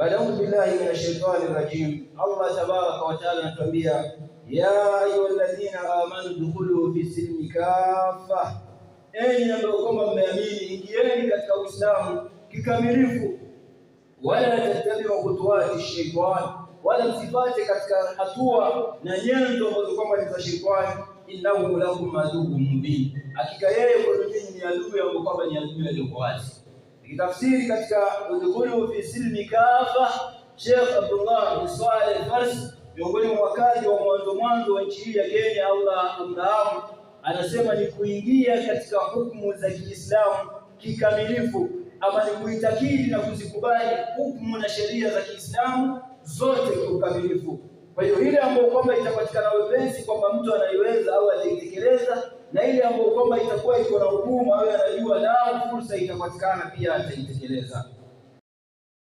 Baada audhu billahi minash shaitani rajim, Allah tabaraka wa taala anatuambia ya ayyuhalladhina amanu dukhulu fi silmi kafa, enyi ambao kwamba mmeamini, ingieni katika Uislamu kikamilifu. Wala tattabi'u khutuwati shaitani, wala msifate katika hatua na nyenzo ambazo kwamba ni za shaitani. Innahu lakum aduwwun mubin, hakika yeye kwenu nyinyi ni adui ambao kwamba ni adui aliyokuwa wazi. Nikitafsiri katika udkhulu fi silmi kafa, Sheikh Abdullah bin Saleh Al-Farsi, miongoni mwa wakazi wa mwanzo mwanzo wa nchi hii ya Kenya, Allah amrahamu, anasema ni kuingia katika hukumu za Kiislamu kikamilifu, ama ni kuitakidi na kuzikubali hukumu na sheria za Kiislamu zote kwa ukamilifu. Kwa hiyo ile ambayo kwamba itapatikana wepesi kwamba mtu anaiweza au ataitekeleza, na ile ambayo kwamba itakuwa iko na ugumu au anajua lao fursa itapatikana pia ataitekeleza.